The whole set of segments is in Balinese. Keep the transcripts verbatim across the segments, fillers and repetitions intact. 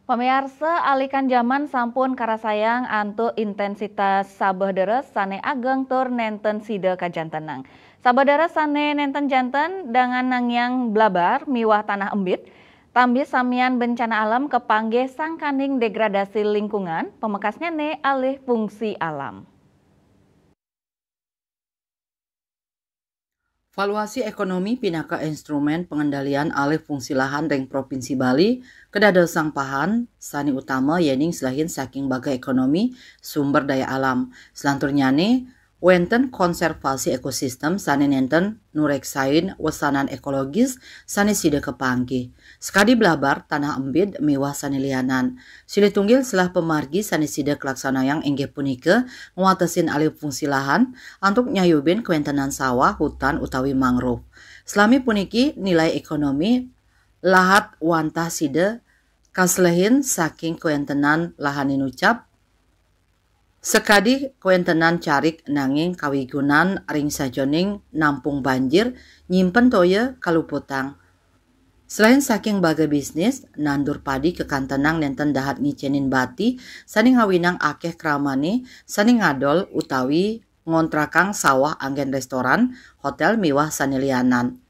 Pamiarsa, alikan jaman sampun karasayang antuk intensitas sabeh deres sane ageng tur nenten sida kajantenang. Sabeh deres sane nenten janten dangan nangiang blabar miwah tanah embit, tambih samian bencana alam kapanggih sangkaning degradasi lingkungan, pamekasnyane alih fungsi alam. Valuasi ekonomi pinaka instrumen pengendalian alih fungsi lahan ring Provinsi Bali kadadosang pahan sane utama, yening selehin saking baga ekonomi sumber daya alam. Selanturnyane, wenten konservasi ekosistem sane nenten nureksain wesanan ekologis sane sida kapanggih. Sakadi blabar, tanah embit miwah sane lianan. Silih tunggil selah pamargi sane sida kalaksanayang inggih punika ngwatesin alih fungsi lahan antuk nyayubin kawentenan sawah, hutan, utawi mangrove. Salami puniki nilai ekonomi lahat wantah sida kaselehin saking kawentenan lahan inucap, sakadi kawentenan carik nanging kawigunan ring sajeroning nampung banjir, nyimpen toya kaluputang. Selain saking baga bisnis, nandur padi kakantenang nenten dahat ngicenin bati sane ngawinang akeh kramane sane ngadol utawi ngontrakang sawah anggen restoran, hotel miwah sane lianan.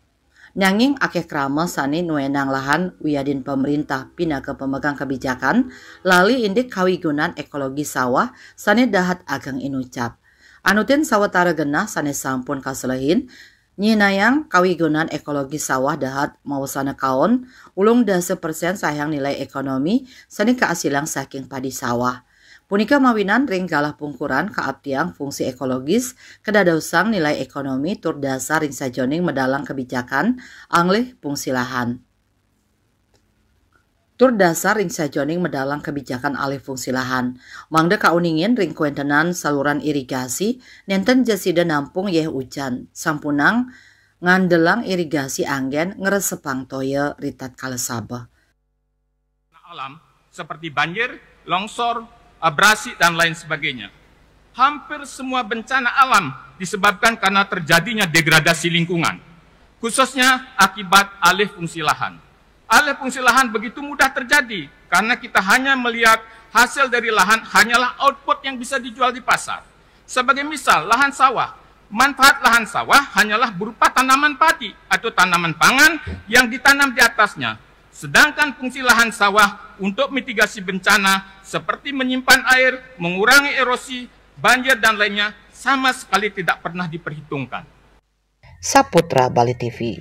Nanging akeh krama sane nuenang lahan wiadin pamrintah pinaka pamegang kebijakan, lali indik kawigunan ekologi sawah sane dahat ageng inucap. Anutin sawatara genah sane sampun kaselehin, nyinayang kawigunan ekologi sawah dahat mawesana kaon ulung dasa persen sayang nilai ekonomi sane kaasilang saking padi sawah. Punika mawinan ring galah pungkuran kaaptiang fungsi ekologis, kadadosang nilai ekonomi tur dasar ring sajeroning medalang kebijakan anglih fungsi lahan. Tur dasar ring sajeroning medalang kebijakan alih fungsi lahan. Mangda kauningin ring kawentenan saluran irigasi, nenten ja sida nampung yeh ujan, sampunang ngandelang irigasi anggen ngresepang toya ritatkala sabeh. Alam seperti banjir, longsor, abrasi, dan lain sebagainya. Hampir semua bencana alam disebabkan karena terjadinya degradasi lingkungan, khususnya akibat alih fungsi lahan. Alih fungsi lahan begitu mudah terjadi karena kita hanya melihat hasil dari lahan hanyalah output yang bisa dijual di pasar. Sebagai misal, lahan sawah. Manfaat lahan sawah hanyalah berupa tanaman padi atau tanaman pangan yang ditanam di atasnya. Sedangkan fungsi lahan sawah untuk mitigasi bencana seperti menyimpan air, mengurangi erosi, banjir, dan lainnya sama sekali tidak pernah diperhitungkan. Saputra Bali T V.